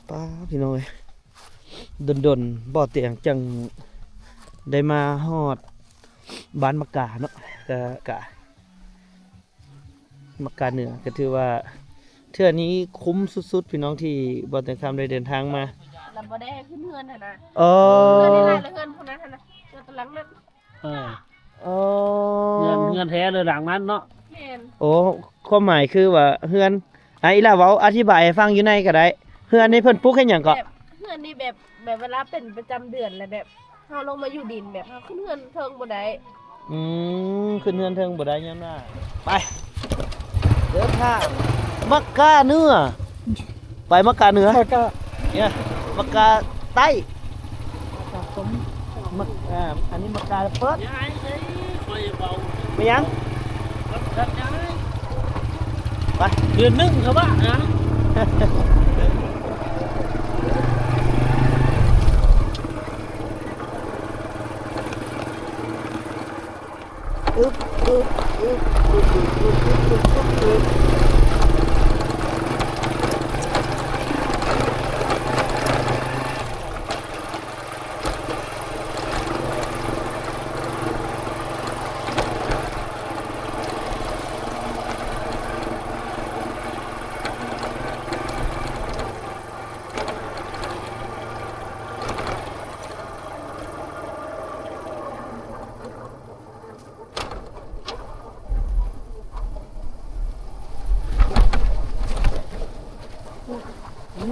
ປ້າ ພີ່ນ້ອງເອີຍ ດົນໆ ບໍ່ຕຽງຈັ່ງໄດ້ມາຮອດບ້ານໝາກກາເນາະ ກະ ກະ ມັກກາເໜືອ ກໍຖືວ່າເທື່ອນີ້ຄຸ້ມສຸດໆ ພີ່ນ້ອງ ທີ່ບ່າວແຕງຄຳໄດ້ເດີນທາງມາ ແລ້ວບໍ່ໄດ້ໃຫ້ຂຶ້ນເຮືອນຫັ້ນນະ ເອີ ເຮືອນໃນລາຍ ແລະ ເຮືອນຜູ້ນັ້ນຫັ້ນນະ ເຮືອນຕະຫຼັງນັ້ນ ເອີ ເອີ ເຮືອນ ເຮືອນແທ້ເລີຍຫຼັງນັ້ນເນາະ ແມ່ນ ໂອ້ ຄວາມໝາຍຄືວ່າເຮືອນ ອາ ອີ່ຫຼ້າເວົ້າອະທິບາຍໃຫ້ຟັງຢູ່ໃນກໍໄດ້ ເຮືອນນີ້ເພິ່ນປຸກເຮັດຫຍັງເກາະ? ແບບ ເຮືອນນີ້ແບບ ແບບເວລາເປັນປະຈຳເດືອນ ແລະ ແບບ ເຮົາລົງມາຢູ່ດິນ ແບບເຮົາຂຶ້ນເຮືອນເທິງບໍ່ໄດ້ ອືມ ຂຶ້ນເຮືອນເທິງບໍ່ໄດ້ຍ້ອນວ່າ ໄປ ເດີນທາງ ມັກກາເໜືອ ໄປມັກກາເໜືອ ມັກກາ ເອີ ມັກກາໃຕ້ ມັກກາ ອັນນີ້ມັກກາເປີດ ແມ່ນຫຍັງ? ໄປ ເດືອນໜຶ່ງເຂົາວ່ານະ. ອຶບ ອຶບ ອຶບ.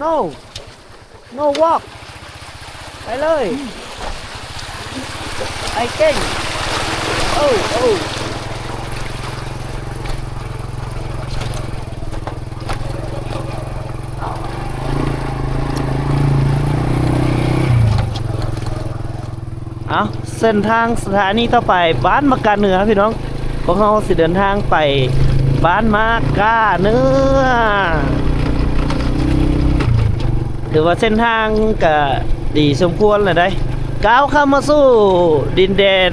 No. No walk. ໄປເລີຍ. I think. ໂອ້ ໂອ້. ເອົ້າ ເສັ້ນທາງສະຖານີຕໍ່ໄປ ບ້ານໝາກກາເໜືອ ພີ່ນ້ອງ. ພວກເຮົາຊິເດີນທາງໄປບ້ານໝາກກາເໜືອ. ຖືວ່າເສັ້ນທາງກະດີສົມຄວນແລ້ວໃດ໋. ກ້າວເຂົ້າມາສູ່ດິນແດນ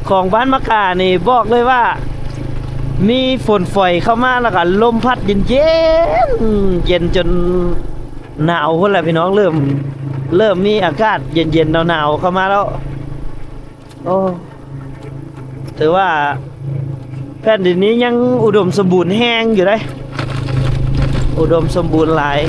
ຂອງບ້ານໝາກການີ້ ບອກເລີຍວ່າມີຝົນຝອຍເຂົ້າມາ ແລ້ວກະລົມພັດເຢັນໆ ເຢັນຈົນ ໜາວພຸ້ນແຫຼະພີ່ນ້ອງ ເລີ່ມ ເລີ່ມມີອາກາດເຢັນໆ ໜາວໆ ເຂົ້າມາແລ້ວ. ໂອ້ ຖືວ່າແຜ່ນດິນນີ້ຍັງອຸດົມສົມບູນແຮງຢູ່ເດ້ ອຸດົມສົມບູນຫຼາຍ.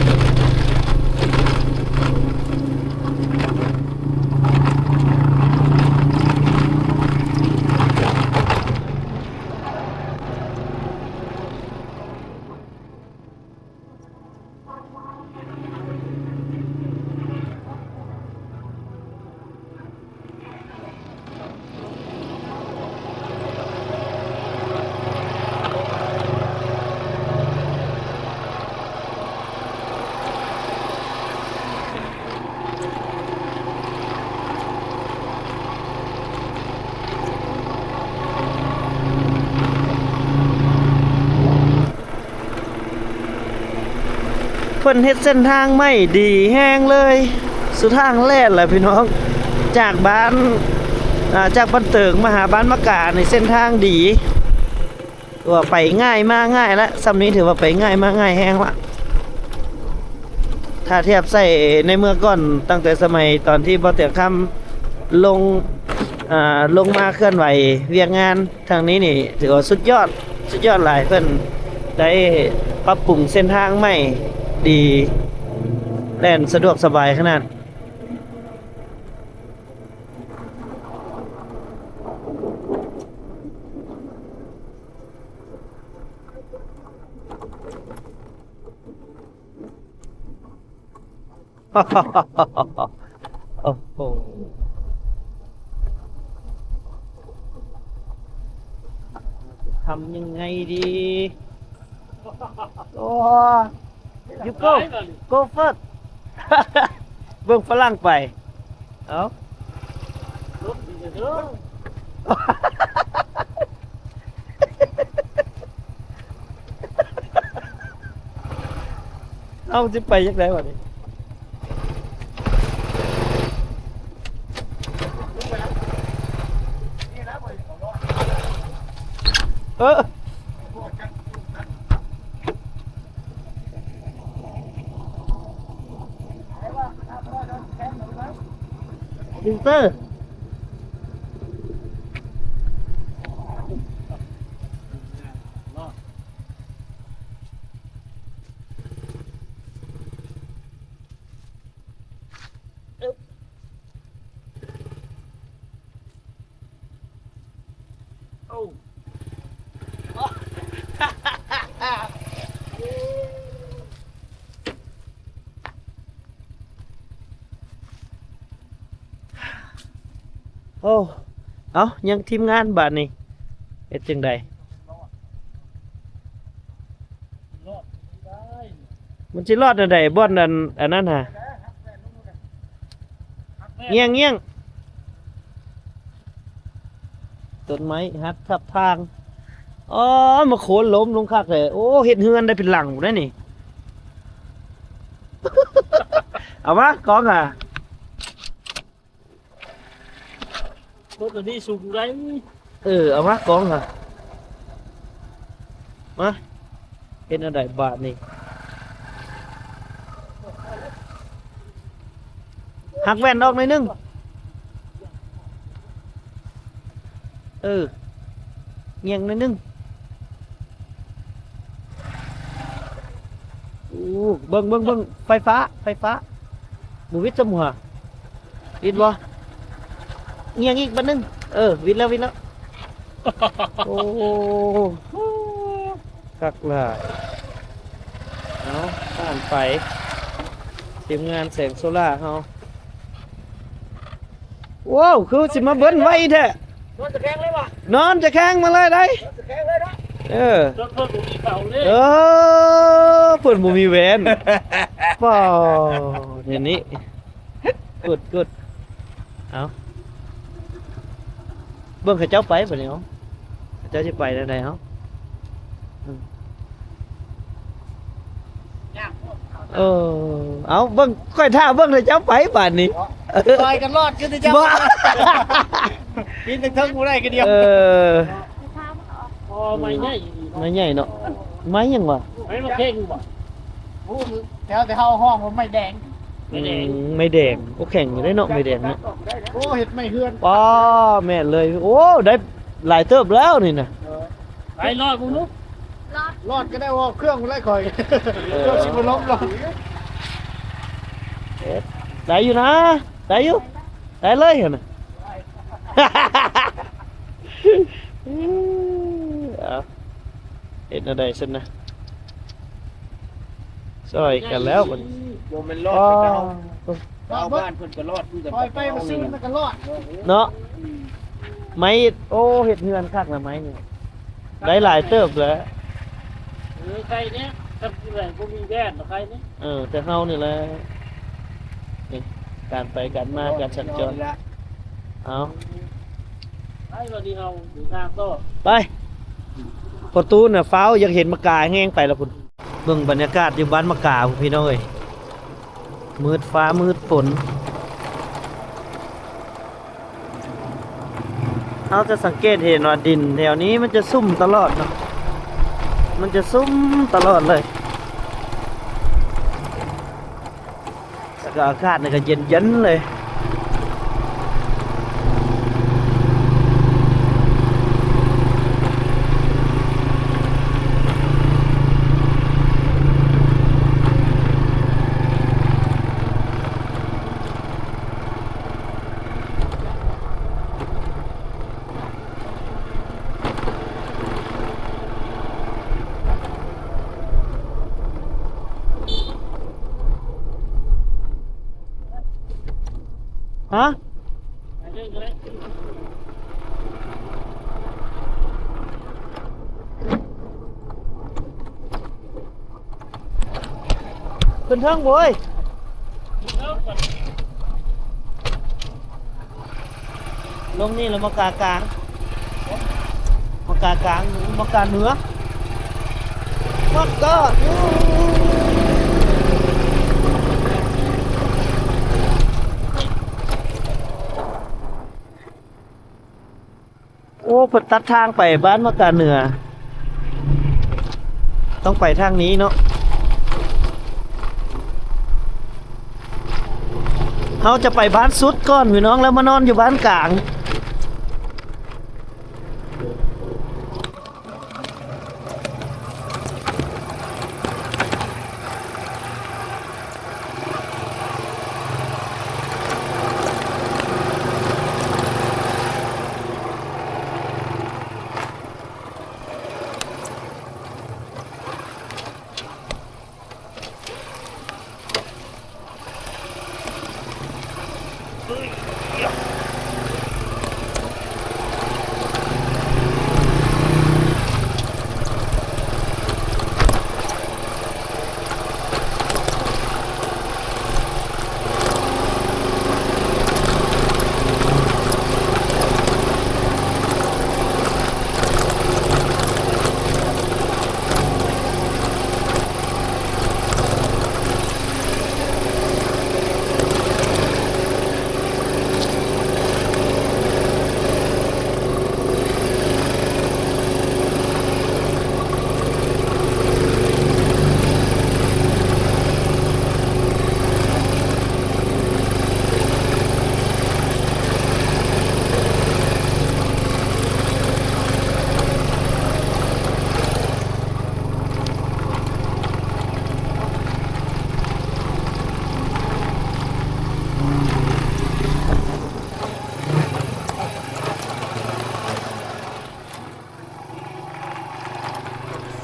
ເພິ່ນເຮັດເສັ້ນທາງໃໝ່ດີແຮງເລີຍ ສຸດທາງແລ່ນແຫຼະພີ່ນ້ອງ. ຈາກບ້ານ ອາ ຈາກບ້ານເຕີງມາຫາບ້ານໝາກການີ້ ເສັ້ນທາງດີ ຖືວ່າໄປງ່າຍມາງ່າຍລະ ຊ່ຳນີ້ຖືວ່າໄປງ່າຍມາງ່າຍແຮງລະ. ຖ້າທຽບໃສ່ໃນເມື່ອກ່ອນ ຕັ້ງແຕ່ສະໄໝຕອນທີ່ບໍ່ແຕກຄຳລົງ ອາ ລົງມາເຄື່ອນໄຫວວຽກງານ ທາງນີ້ນີ້ຖືວ່າສຸດຍອດ ສຸດຍອດຫຼາຍ. ເພິ່ນໄດ້ປັບປຸງເສັ້ນທາງໃໝ່ດີ ແລ່ນສະດວກສະບາຍຂະໜາດ. ໂອ້ໂຫ ທຳຍັງໄງດີ? ໂອ້ You go go first. ເບິ່ງຝຣັ່ງໄປ. ເອົ້າ ລົດດີເດີ. ເຮົາຊິໄປຈັ່ງໃດບັດນີ້? ເອີ. ຟິວເຕີ ໂອ້ ເອົ້າ ຍັງທີມງານບາດນີ້ ເຮັດຈັ່ງໃດ? ມັນຊິລອດແນວໃດ? ບ່ອນອັນ ອັນນັ້ນຫາ ງຽງໆ ຕົ້ນໄມ້ຫັກທັບທາງ. ອໍ ມາໂຄນລົ້ມລົງຄັກແທ້. ໂອ້ ເຮັດເຮືອນໄດ້ເປັນຫຼັງພຸ້ນນະນີ້. ເອົາມາກອງຫາ. ໂຄນໂຕນີ້ສູງໄດ໋. ເອີ ເອົາມາກອງຫາ. ມາ ເຮັດແນວໃດບາດນີ້? ຫັກແວ່ນອອກໜ້ອຍໜຶ່ງ. ເອີ ງຽງໜ້ອຍໜຶ່ງ. ໂອ້ ເບິ່ງ ເບິ່ງ ເບິ່ງ ໄຟຟ້າ ໄຟຟ້າ ບໍ່ວິດຊຳຫົວ. ວິດບໍ່? ງຽງອີກບາດໜຶ່ງ. ເອີ ວິດແລ້ວ ວິດແລ້ວ. ໂອ້ ຄັກຫຼາຍ. ເອົາ ຜ່ານໄປ ທີມງານແສງໂຊລາເຮົາ. ໂອ້ ຄືຊິມາເບິ່ນໄວແທ້. ນອນຕະແຄງເລີຍຫວາ? ນອນຕະແຄງມາເລີຍໄດ໋. ນອນຕະແຄງເລີຍເນາະ. ເອີ ເພິ່ນບໍ່ມີເສົາເລີຍ. ເອີ ເພິ່ນບໍ່ມີແວ່ນ. ປ້າ ນີ້ ນີ້ ກົດ ກົດ ເອົາ ເບິ່ງເຂົາເຈົ້າໄປບາດນີ້. ເອົາ ເຂົາເຈົ້າຊິໄປແນວໃດ? ເອົາ ອືມ ເອີ ເອົາ ເບິ່ງ ຂ້ອຍຖ້າເບິ່ງແຕ່ເຈົ້າໄປບາດນີ້. ຊ່ອຍກັນລອດຄືເຈົ້າ. ບໍ່ ປີນເທິງໆບໍ່ໄດ້ຄືດຽວ. ເອີ ອໍ ໄມ້ໃຫຍ່ ໄມ້ໃຫຍ່ເນາະ. ໄມ້ຫຍັງຫວາ? ໄມ້ມະເຂັງບໍ່? ໂອ້ ແຖວແຕ່ເຮົາຮ້ອງວ່າໄມ້ແດງ. ໄມ້ແດງ ອືມ ໄມ້ແດງ. ໂອ້ ແຂງຢູ່ເດ້ເນາະ ໄມ້ແດງເນາະ. ໂອ້ ເຮັດໄມ້ເຮືອນ. ປ້າ ແມ່ນເລີຍ. ໂອ້ ໄດ້ຫຼາຍເຕີບແລ້ວນີ້ນະ. ເອີ ໄປລອດເບິ່ງດູ. ລອດ ລອດກໍໄດ້ ເວົ້າເຄື່ອງໄລ່ຂ້ອຍ. ເອີ ເຄື່ອງຊິບໍ່ລົ້ມລອດ. ເຮັດໄດ້ຢູ່ນະ ໄດ້ຢູ່ ໄດ້ເລີຍຫັ້ນນະ. ເອົາ ເຮັດແນວໃດຊັ້ນນະ? ຊ່ອຍກັນແລ້ວບັດນີ້. ບໍ່ແມ່ນລອດແຕ່ເຮົາ ຊາວບ້ານເພິ່ນກໍລອດຄືກັນ. ເນາະ ໄມ້ ໂອ້ ເຮັດເຮືອນຄັກນະ ໄມ້ນີ້ ໄດ້ຫຼາຍເຕີບແລ້ວ. ເອີ ໄຄແດ່ ຄັນຊິໄດ້ບໍ່ມີແວ່ນ ໄຄແດ່. ເອີ ແຕ່ເຮົານີ້ແຫຼະ ນີ້ ການໄປການມາ ການສັນຈອນ. ເອົາ ໄປ ບາດນີ້ເຮົາເດີນທາງຕໍ່ໄປ. ພໍ່ຕູ້ນະ ຟ້າວຢາກເຫັນໝາກກາແຮງໄປລະພຸ້ນ. ເບິ່ງບັນຍາກາດຢູ່ບ້ານໝາກກາພຸ້ນ ພີ່ນ້ອງເອີຍ ມືດຟ້າມືດຝົນ. ເຮົາຈະສັງເກດເຫັນວ່າດິນແຖວນີ້ມັນຈະຊຸ່ມຕະຫຼອດເນາະ ມັນຈະຊຸ່ມຕະຫຼອດເລີຍ. ແລ້ວກໍອາກາດນີ້ກໍເຢັນໆເລີຍ. ຮະ? ຂຶ້ນເທິງໂວ້ຍ. ລົງນີ້ລະ ໝາກກາກາງ ໝາກກາກາງ ໝາກກາເໜືອ ໝາກກາເໜືອ. ໂອ້ ເພິ່ນຕັດທາງໄປບ້ານໝາກກາເໜືອ ຕ້ອງໄປທາງນີ້ເນາະ. ເຮົາຈະໄປບ້ານສຸດກ່ອນພີ່ນ້ອງ ແລ້ວມານອນຢູ່ບ້ານກາງ.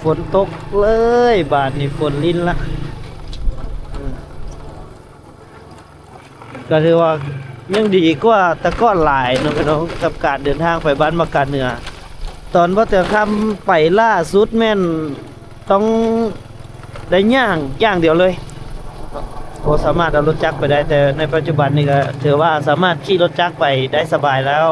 ຝົນຕົກເລີຍ ບາດນີ້ຝົນລິນລະ. ກໍຖືວ່າຍັງດີກວ່າແຕ່ກ່ອນຫຼາຍເນາະພີ່ນ້ອງ ກັບການເດີນທາງໄປບ້ານໝາກກາເໜືອ. ຕອນບໍ່ແຕ່ຄຳໄປລ່າສຸດແມ່ນຕ້ອງໄດ້ຍ່າງຢ່າງດຽວເລີຍ ບໍ່ສາມາດເອົາລົດຈັກໄປໄດ້ ແຕ່ໃນປັດຈຸບັນນີ້ກໍຖືວ່າສາມາດຂີ່ລົດຈັກໄປໄດ້ສະບາຍແລ້ວ.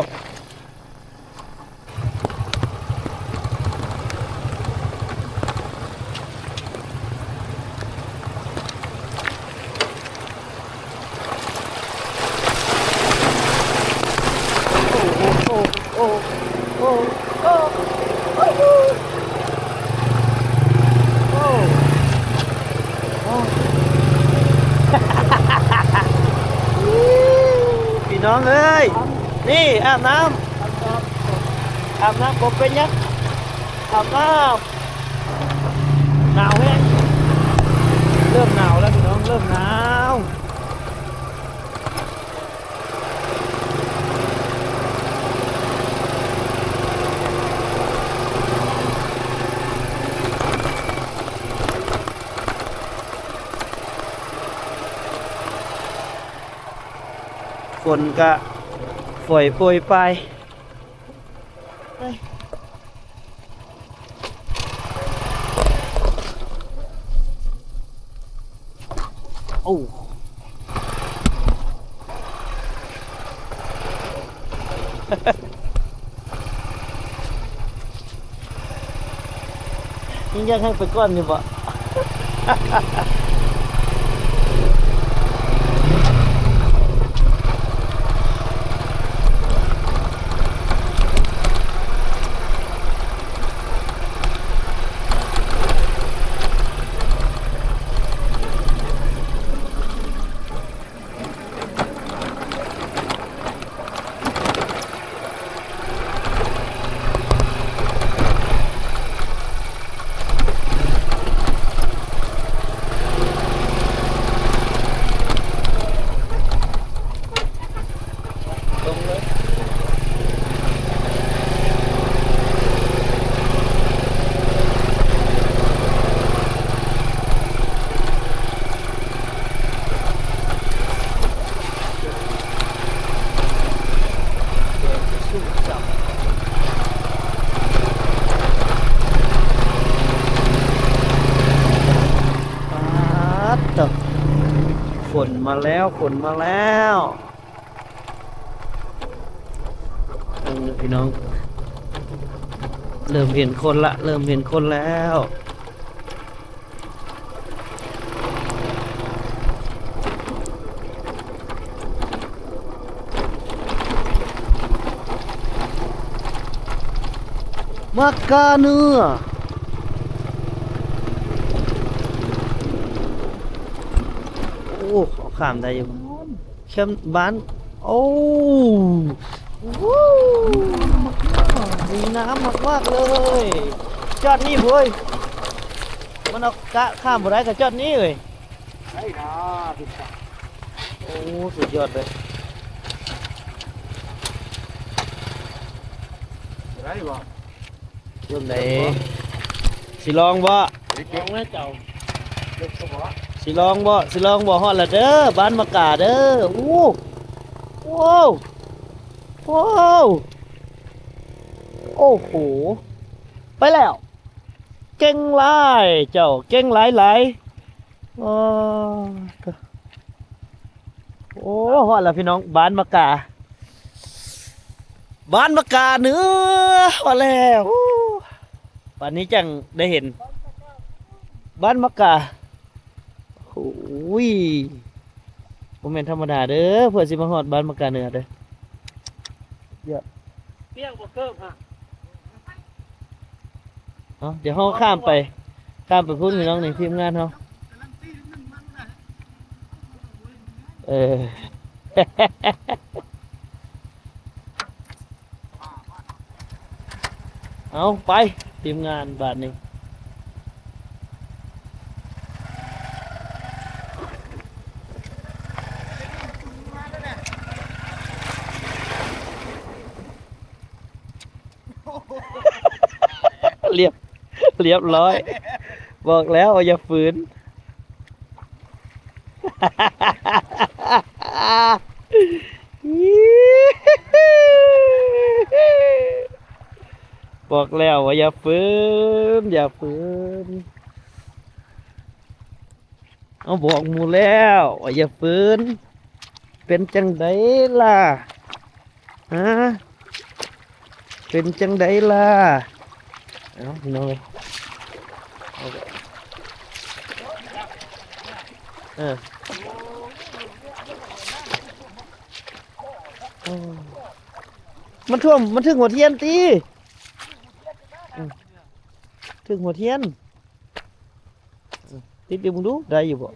ພີ່ນ້ອງເອີຍ ນີ້ອາບນ້ຳ ອາບນ້ຳ ອາບນ້ຳ ບໍ່ເປັນຫຍັງ ອາບນ້ຳ. ໜາວແຮງ ເລີ່ມໜາວແລ້ວພີ່ນ້ອງ ເລີ່ມໜາວ. ຝົນກະຝອຍໂປຍປາຍ. ໂອ້ ຍັງຢາກໃຫ້ໄປກ່ອນຢູ່ບໍ່? ປາດເຕີ ຝົນມາແລ້ວ ຝົນມາແລ້ວ. ເບິ່ງເດີພີ່ນ້ອງ ເລີ່ມເຫັນຄົນລະ ເລີ່ມເຫັນຄົນແລ້ວ. ໝາກກາເໜືອ ໂອ້ ເຂົາຂ້າມໄດ້ຢູ່. ແຄມບ້ານ ໂອ້ ວູ້ ດີງາມມາກໆເລີຍ. ຈອດນີ້ເວີຍ ມັນເອົາກະຂ້າມບໍ່ໄດ້ ກະຈອດນີ້ເວີຍ. ໄດ້ນະ ໂອ້ ສຸດຍອດເລີຍ. ໄດ້ບໍ່? ຈັ່ງໃດ ຊິລອງບໍ່? ລອງແລ້ວເຈົ້າ. ຊິລອງບໍ່? ຊິລອງບໍ່? ຮອດແລ້ວເດີ ບ້ານມະກາເດີ. ໂອ້ ໂອ້ ໂອ້ ໂອ້ໂຫ ໄປແລ້ວ. ເກັ່ງຫຼາຍ ເຈົ້າເກັ່ງຫຼາຍໆ. ອໍ ໂອ້ ຮອດແລ້ວພີ່ນ້ອງ ບ້ານມະກາ ບ້ານມະກາເໜືອ ຮອດແລ້ວ. ໂອ້ ບາດນີ້ຈັ່ງໄດ້ເຫັນບ້ານມະກາ. ໂອ້ຍ ບໍ່ແມ່ນທຳມະດາເດີ ເພື່ອຊິມາຮອດບ້ານມະກາເໜືອເດີ. ເອີ ປຽກບໍ່ເກີບຫະ. ເອົາ ດຽວເຮົາຂ້າມໄປ ຂ້າມໄປພຸ້ນພີ່ນ້ອງນີ້ ທີມງານເຮົາ. ເອີ ເອົາ ໄປ ທີມງານບາດນີ້. ລຽບ ລຽບຮ້ອຍ ບອກແລ້ວວ່າຢ່າຝືນ ບອກແລ້ວວ່າຢ່າຝືນ ຢ່າຝືນ. ເອົາ ບອກໝູ່ແລ້ວວ່າຢ່າຝືນ ເປັນຈັ່ງໃດລະ ຮະ ເປັນຈັ່ງໃດລະ. ເອົາ ພີ່ນ້ອງເອີຍ ເອີ ມັນຖ້ວມ ມັນຖືກຫົວທຽນຕິ ອືມ ຖືກຫົວທຽນ. ຕິດຢູ່ ເບິ່ງດູ ໄດ້ຢູ່ບໍ່?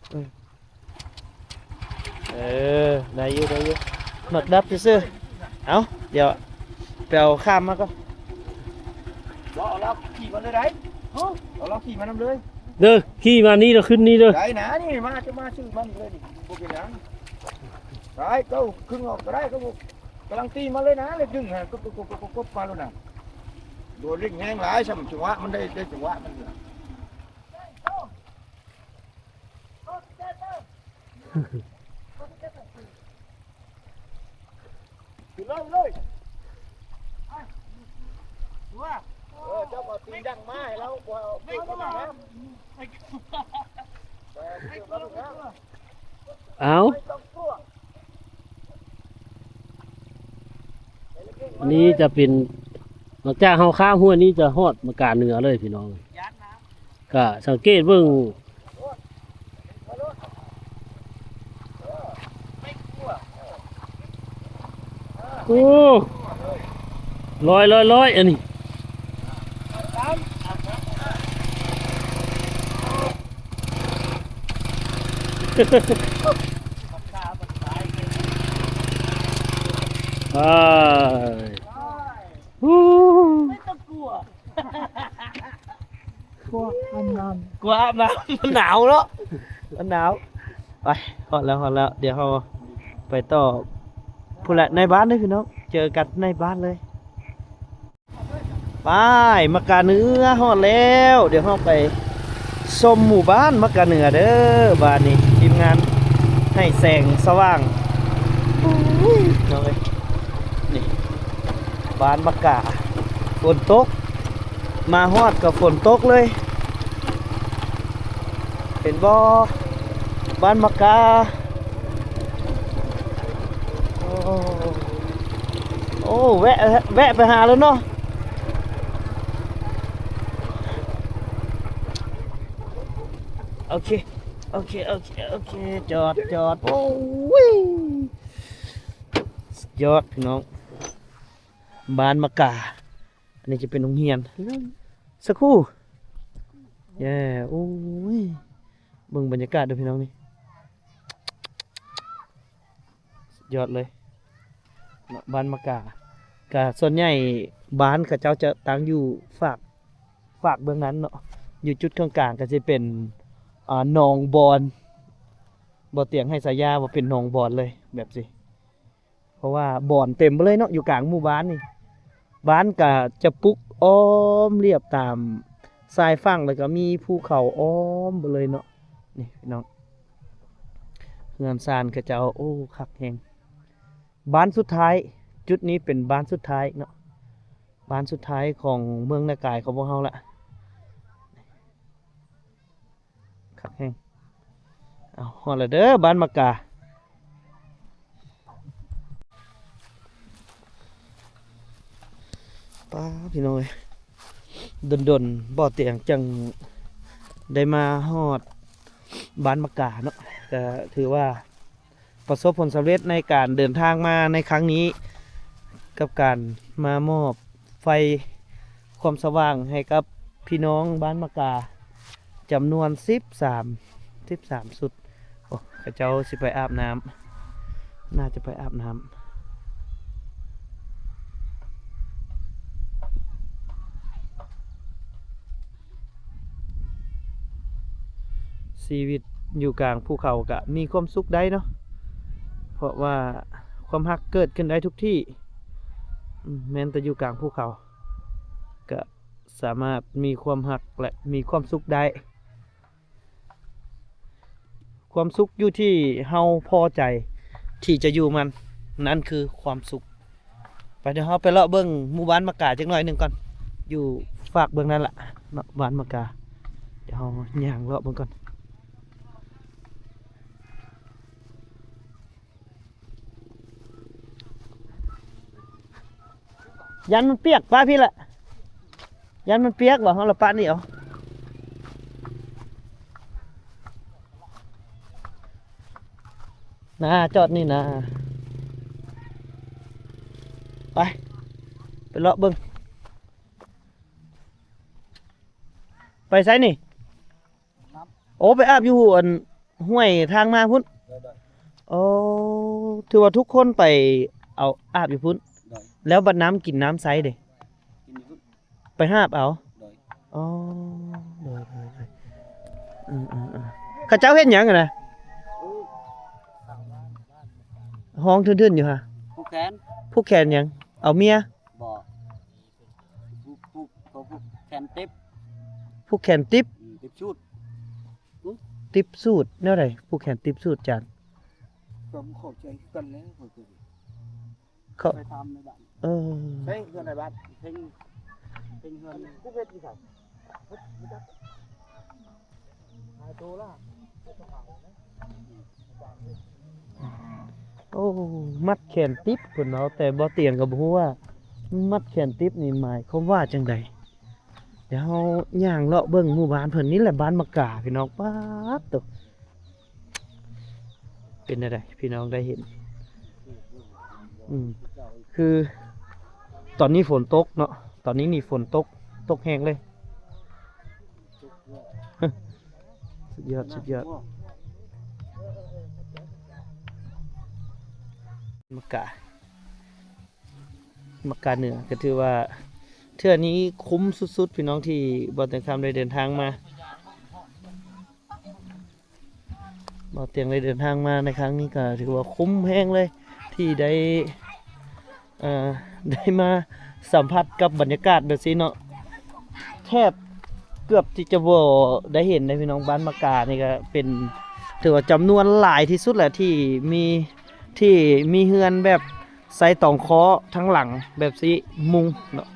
ເອີ ເອີ ໄດ້ຢູ່ ໄດ້ຢູ່ ໝາກດັບຊື່ໆ. ເອົາ ດຽວໄປເອົາຂ້າມມາກ່ອນ. ບໍ່ ເອົາລາວຂີ່ມາເລີຍໄດ໋. ຮະ ເອົາລາວຂີ່ມານຳເລີຍເດີ. ຂີ່ມານີ້ລະຂຶ້ນນີ້ເດີ. ໄດ້ນະ ນີ້ມາ ຈະມາຊື່ມັນເລີຍນີ້ ບໍ່ເປັນຫຍັງ. ໄດ້ ເຈົ້າຄຶງອອກກໍໄດ້ ເຂົາ ກຳລັງຕີມາເລີຍນະ ເລີຍດຶງຫາ ກົບໆໆໆ ມາໂລດນະ. ບໍ່ເລັ່ງແຮງຫຼາຍ ຊ່ຳຈັງຫວະມັນໄດ້ ໄດ້ຈັງຫວະມັນ. ຂຶ້ນເລີຍ ຂຶ້ນເລີຍ. ເອີ ເຈົ້າກໍຕີນຍັງມາໃຫ້ລາວ ບໍ່ເອົາເກັບມານະ. ເອົາ ອັນນີ້ຈະເປັນ ຫຼັງຈາກເຮົາຂ້າມຫ້ວຍນີ້ຈະຮອດມະກາເໜືອເລີຍພີ່ນ້ອງ. ກະສັງເກດເບິ່ງ ໂອ້ ລອຍໆໆ ອັນນີ້. ອ້າຍ ຮູ້ ບໍ່ຕ້ອງກົວ ກົວອາບນ້ຳ ກົວອາບນ້ຳ ມັນໜາວເນາະ ມັນໜາວ. ໄປ ຮອດແລ້ວ ຮອດແລ້ວ ດຽວເຮົາໄປຕໍ່ພຸ້ນແຫຼະ ໃນບ້ານເດີພີ່ນ້ອງ ເຈີກັນໃນບ້ານເລີຍ. ໄປ ມະກາເໜືອ ຮອດແລ້ວ ດຽວເຮົາໄປຊົມໝູ່ບ້ານມະກາເໜືອເດີ. ບ້ານນີ້ທີມງານໃຫ້ແສງສະຫວ່າງ ໂອ້ຍ ນ້ອງເອີຍ ນີ້ ບ້ານມະກາ ຝົນຕົກ ມາຮອດກໍຝົນຕົກເລີຍ ເຫັນບໍ່ ບ້ານມະກາ. ໂອ້ ໂອ້ ແວະ ແວະໄປຫາແລ້ວເນາະ. ໂອເຄ ໂອເຄ ໂອເຄ ໂອເຄ ຈອດ ຈອດ. ໂອ້ຍ ສຸດຍອດ ພີ່ນ້ອງ ບ້ານມະກາ. ອັນນີ້ຈະເປັນໂຮງຮຽນ ສັກຄູ່ ແຍ່. ໂອ້ຍ ເບິ່ງບັນຍາກາດເດີພີ່ນ້ອງນີ້. ຍອດເລີຍເນາະ ບ້ານໝາກກາ ກະສ່ວນໃຫຍ່ບ້ານເຂົາເຈົ້າຈະຕັ້ງຢູ່ຟາກ ຟາກເບື້ອງນັ້ນເນາະ. ຢູ່ຈຸດເຄິ່ງກາງກະຊິເປັນ ອ່າ ໜອງບອນ ບໍ່ຕຽງໃຫ້ສາຍາວ່າເປັນໜອງບອນເລີຍແບບຊີ້ ເພາະວ່າບອນເຕັມເລີຍເນາະ ຢູ່ກາງໝູ່ບ້ານນີ້. ບ້ານກະຈະປຸກອ້ອມລຽບຕາມຊາຍຝັ່ງ ແລ້ວກະມີພູເຂົາອ້ອມເບິດເລີຍເນາະ. ນີ້ພີ່ນ້ອງ ເຮືອນຊານເຂົາເຈົ້າ ໂອ້ ຄັກແຮງ. ບ້ານສຸດທ້າຍ ຈຸດນີ້ເປັນບ້ານສຸດທ້າຍເນາະ ບ້ານສຸດທ້າຍຂອງເມືອງນາກາຍຂອງພວກເຮົາລະ. ຄັກແຮງ. ເອົາ ຮອດແລ້ວເດີ ບ້ານໝາກກາ. ປ້າ ພີ່ນ້ອງເອີຍ ດົນໆ ບໍ່ຕຽງຈັ່ງໄດ້ມາຮອດບ້ານໝາກກາເນາະ ກະຖືວ່າ ປະສົບຜົນສຳເລັດໃນການເດີນທາງມາໃນຄັ້ງນີ້ ກັບການມາມອບໄຟຄວາມສະຫວ່າງໃຫ້ກັບພີ່ນ້ອງບ້ານໝາກກາ ຈຳນວນສິບສາມ ສິບສາມຊຸດ. ໂອ້ ເຂົາເຈົ້າຊິໄປອາບນ້ຳ ໜ້າຈະໄປອາບນ້ຳ. ຊີວິດຢູ່ກາງພູເຂົາກະມີຄວາມສຸກໄດ້ເນາະ ເພາະວ່າຄວາມຮັກເກີດຂຶ້ນໄດ້ທຸກທີ່. ອືມ ແມ່ນແຕ່ຢູ່ກາງພູເຂົາກະສາມາດມີຄວາມຮັກ ແລະ ມີຄວາມສຸກໄດ້. ຄວາມສຸກຢູ່ທີ່ເຮົາພໍໃຈທີ່ຈະຢູ່ມັນ ນັ້ນຄືຄວາມສຸກ. ໄປ ດຽວເຮົາໄປເລາະເບິ່ງໝູ່ບ້ານໝາກກາຈັກໜ້ອຍໜຶ່ງກ່ອນ ຢູ່ຟາກເບື້ອງນັ້ນລະເນາະ ບ້ານໝາກກາ. ດຽວເຮົາຍ່າງເລາະເບິ່ງກ່ອນ. ຢ້ານມັນປຽກ ປະພີ້ລະ ຢ້ານມັນປຽກ ເຮົາລະປະນີ້ເອົາ ນາ ຈອດນີ້ນາ. ໄປ ໄປເລາະເບິ່ງ. ໄປໃສນີ້? ໂອ້ ໄປອາບຢູ່ອັນຫ້ວຍທາງມາພຸ້ນ. ໂອ້ ຖືວ່າທຸກຄົນໄປເອົາອາບຢູ່ພຸ້ນ. ແລ້ວບັດນ້ຳກິນນ້ຳໃຊ້ເດ? ໄປຫາບເອົາ. ອໍ ໂດຍ ໂດຍ ໂດຍ ອືມ ເຂົາເຈົ້າເຮັດຫຍັງຫັ້ນນະ? ຮ້ອງທຶ່ນໆຢູ່ຫະ? ຜູກແຂນ. ຜູກແຂນຫຍັງ? ເອົາເມຍ? ບໍ່. ຜູກ ຜູກ ເຂົາຜູກແຂນຕິບ. ຜູກແຂນຕິບ? ອືມ ຕິບສູດ. ຕິບສູດແນວໃດ? ຜູກແຂນຕິບສູດ ຈານ. ກໍບໍ່ເຂົ້າໃຈຄືກັນແຫຼະ ຂ້ອຍກໍ ເຂົາ ໄປຖາມໃນບ້ານ. ເອີ ໃຊ້ເຮືອນໃນບ້ານ ເພັງ ເພັງເຮືອນ ຄືເຮັດຢູ່ໃສ? ໂອ້ ມັດແຂນຕິບເພິ່ນເວົ້າ ແຕ່ບໍ່ຕຽງກໍບໍ່ຮູ້ວ່າມັດແຂນຕິບນີ້ໝາຍຄວາມວ່າຈັ່ງໃດ. ດຽວເຮົາຍ່າງເລາະເບິ່ງໝູ່ບ້ານເພິ່ນນີ້ແຫຼະ ບ້ານໝາກກາ ພີ່ນ້ອງ. ປາດໂຕ ເປັນແນວໃດ ພີ່ນ້ອງໄດ້ເຫັນ? ອືມ ຄືຕອນນີ້ຝົນຕົກເນາະ ຕອນນີ້ນີ້ຝົນຕົກ ຕົກແຮງເລີຍ. ສຸດຍອດ ສຸດຍອດ. ໝາກກາ ໝາກກາເໜືອ ກໍຖືວ່າເທື່ອນີ້ຄຸ້ມສຸດໆ ພີ່ນ້ອງ ທີ່ບ່າວແຕງຄຳໄດ້ເດີນທາງມາ. ບ່າວຕຽງໄດ້ເດີນທາງມາໃນຄັ້ງນີ້ກໍຖືວ່າຄຸ້ມແຮງເລີຍ ທີ່ໄດ້ ເອີ ໄດ້ມາສຳຜັດກັບບັນຍາກາດແບບຊີ້ເນາະ ແທບເກືອບທີ່ຈະບໍ່ໄດ້ເຫັນເດ້ພີ່ນ້ອງ. ບ້ານໝາກການີ້ກໍເປັນ ຖືວ່າຈຳນວນຫຼາຍທີ່ສຸດແຫຼະ ທີ່ມີ ທີ່ມີເຮືອນແບບໃສ່ຕອງຄໍທັງຫຼັງແບບຊີ້ ມຸງເນາະ.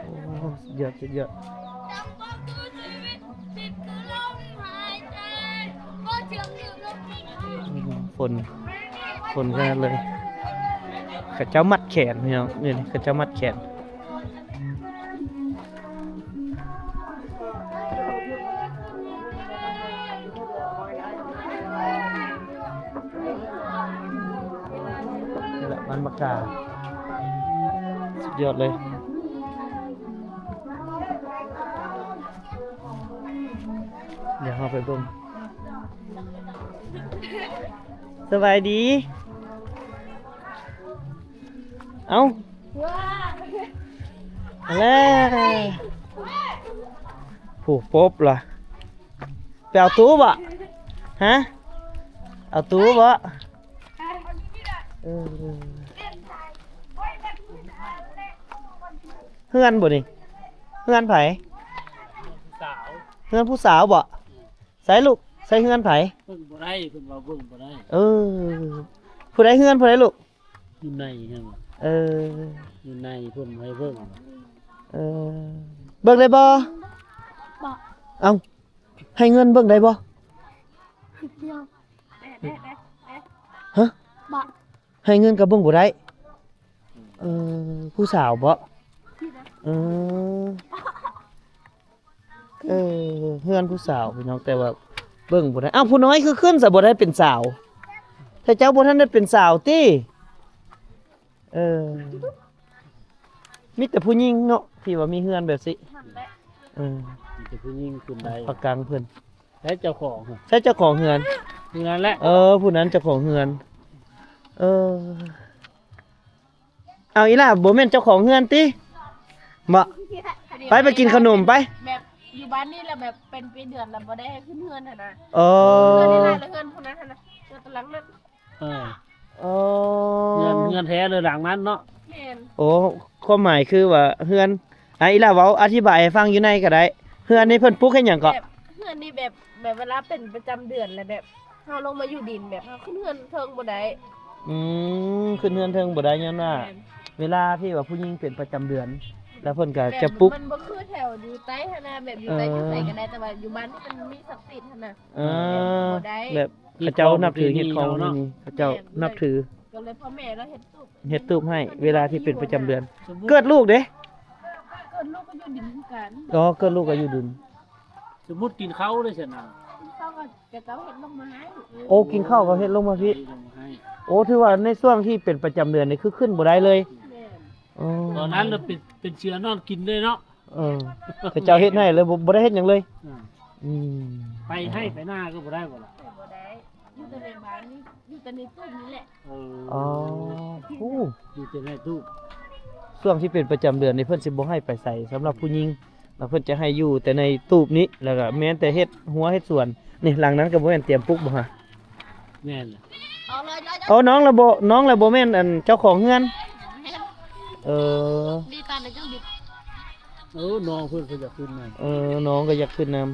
ໂອ້ ສຸດຍອດ ສຸດຍອດ. ຝົນ ຝົນຂະໜາດເລີຍ. ເຂົາເຈົ້າມັດແຂນ ພີ່ນ້ອງ ນີ້ ເຂົາເຈົ້າມັດແຂນ. ນີ້ແຫຼະ ບ້ານໝາກກາ ສຸດຍອດເລີຍ. ເອົາໄປເບິ່ງ. ສະບາຍດີ. ເອົ້າ ແລ້ວ ຜູ້ປົບລະ ໄປເອົາຕູ້ບໍ? ຮະ ເອົາຕູ້ບໍ? ເອີ ເຮືອນບໍ່ນີ້? ເຮືອນໃຜ? ເຮືອນຜູ້ສາວບໍ? ໃສລູກ ໃສເຮືອນໃຜ? ເບິ່ງບໍ່ໄດ້ ເພິ່ນວ່າເບິ່ງບໍ່ໄດ້. ເອີ ຜູ້ໃດເຮືອນຜູ້ໃດລູກ? ຢູ່ໃນຫັ້ນ. ເອີ ຢູ່ໃນເພິ່ນບໍ່ໃຫ້ເບິ່ງ. ເອີ ເບິ່ງໄດ້ບໍ່? ບໍ່. ເອົ້າ ໃຫ້ເງິນເບິ່ງໄດ້ບໍ່? ຮະ? ບໍ່. ໃຫ້ເງິນກໍເບິ່ງບໍ່ໄດ້. ເອີ ຜູ້ສາວບໍ? ເອີ ເອີ ເຮືອນຜູ້ສາວພີ່ນ້ອງ ແຕ່ວ່າເບິ່ງບໍ່ໄດ້. ອ້າວ ຜູ້ນ້ອຍຄືຂຶ້ນຊະ ບໍ່ໄດ້ເປັນສາວ? ແຕ່ເຈົ້າບໍ່ທັນໄດ້ເປັນສາວຕິ? ເອີ ມີແຕ່ຜູ້ຍິງເນາະ ທີ່ວ່າມີເຮືອນແບບຊີ້. ເອີ ມີແຕ່ຜູ້ຍິງຂຶ້ນໄດ້ ປາກກັງເພິ່ນ. ໃຜເຈົ້າຂອງ? ໃຜເຈົ້າຂອງເຮືອນ? ເຮືອນແຫຼະ. ເອີ ຜູ້ນັ້ນເຈົ້າຂອງເຮືອນ. ເອີ ເອົາ ອີ່ຫຼ້າ ບໍ່ແມ່ນເຈົ້າຂອງເຮືອນຕິ? ບໍ່. ໄປ ໄປກິນຂະໜົມໄປ. ແບບຢູ່ບ້ານນີ້ລະ ແບບເປັນປີເດືອນລະບໍ່ໄດ້ໃຫ້ຂຶ້ນເຮືອນຫັ້ນນະ. ອໍ ເຮືອນນີ້ລະ ເຮືອນຜູ້ນັ້ນຫັ້ນນະ ເຮືອນຕະຫຼັງນັ້ນ. ເອີ ເອີ ເຮືອນ ເຮືອນແທ້ເລີຍຫຼັງນັ້ນເນາະ. ແມ່ນ. ໂອ້ ຄວາມໝາຍຄືວ່າເຮືອນ ອາ ອີ່ຫຼ້າເວົ້າອະທິບາຍໃຫ້ຟັງຢູ່ໃນກໍໄດ້. ເຮືອນນີ້ເພິ່ນປຸກເຮັດຫຍັງເກາະ? ແບບເຮືອນນີ້ແບບ ແບບເວລາເປັນປະຈຳເດືອນລະແບບ ເຮົາລົງມາຢູ່ດິນ ແບບເຮົາຂຶ້ນເຮືອນເທິງບໍ່ໄດ້. ອືມ ຂຶ້ນເຮືອນເທິງບໍ່ໄດ້ ຍ້ອນວ່າ ແມ່ນ ເວລາທີ່ວ່າຜູ້ຍິງເປັນປະຈຳເດືອນ ແລ້ວເພິ່ນກໍຈະປຸກ. ແບບມັນບໍ່ຄືແຖວຢູ່ໃຕ້ຫັ້ນນະ ແບບຢູ່ໃຕ້ ເອີ ຢູ່ໃສກໍໄດ້ ແຕ່ວ່າຢູ່ບ້ານນີ້ມັນມີສັກສິດຫັ້ນນະ. ເອີ ແບບ ເຂົາເຈົ້ານັບຖືຮີດຄອງປະເພນີເນາະ ເຂົາເຈົ້າ ແມ່ນ ນັບຖື. ກໍເລີຍພໍ່ແມ່ລາວເຮັດຕູບ ເຮັດຕູບໃຫ້ເວລາທີ່ເປັນປະຈຳເດືອນ. ເກີດລູກເດ້? ເກີດລູກກໍຢູ່ດິນຄືກັນ. ອໍ ເກີດລູກກໍຢູ່ດິນ. ສົມມຸດກິນເຂົ້າເດ້ຊັ້ນນະ ກິນເຂົ້າກໍເຂົາເຈົ້າເຮັດລົງມາໃຫ້. ໂອ້ ກິນເຂົ້າກໍເຮັດລົງມາພີ້. ເຮັດລົງມາໃຫ້. ໂອ້ ຖືວ່າໃນຊ່ວງທີ່ເປັນປະຈຳເດືອນນີ້ຄືຂຶ້ນບໍ່ໄດ້ເລີຍ. ແມ່ນ. ອໍ ຕອນນັ້ນລະເປັນ ເປັນເສືອນອນກິນເລີຍເນາະ. ເອີ ເຂົາເຈົ້າເຮັດໃຫ້ເລີຍ ບໍ່ ບໍ່ໄດ້ເຮັດຫຍັງເລີຍ. ອືມ ໄປໄຮ່ໄປນາກໍບໍ່ໄດ້ບໍ່ລະ? ບໍ່ໄດ້ ຢູ່ແຕ່ໃນບ້ານນີ້ ຢູ່ແຕ່ໃນຕູບນີ້ແຫຼະ. ເອີ ອໍ ໂອ້ ຢູ່ແຕ່ໃນຕູບ. ຊ່ວງທີ່ເປັນປະຈຳເດືອນນີ້ ເພິ່ນຊິບໍ່ໃຫ້ໄປໃສ ສຳລັບຜູ້ຍິງ ແລ້ວເພິ່ນຈະໃຫ້ຢູ່ແຕ່ໃນຕູບນີ້ ແລ້ວກໍແມ່ນແຕ່ເຮັດຮົ້ວເຮັດສວນ. ນີ້ ຫຼັງນັ້ນກໍບໍ່ແມ່ນຕຽມປຸກບໍ່ຫະ? ແມ່ນແຫຼະ. ເອົາເລີຍ ເອົາ ນ້ອງລະບໍ່ ນ້ອງລະບໍ່ແມ່ນ ອັນ ເຈົ້າຂອງເຮືອນ. ແມ່ນ. ເອີ ດີຕານຈັ່ງດິ. ເອີ ນ້ອງເພິ່ນກໍຢາກຂຶ້ນນຳ. ເອີ ນ້ອງກໍຢາກຂຶ້ນນຳ.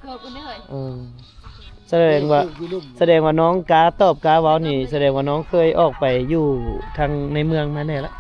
ເກີບກັນເດີ. ເອີ ສະແດງວ່າ ສະແດງວ່ານ້ອງກ້າຕອບກ້າເວົ້ານີ້ ສະແດງວ່ານ້ອງເຄີຍອອກໄປຢູ່ທາງໃນເມືອງມາແດ່ລະ.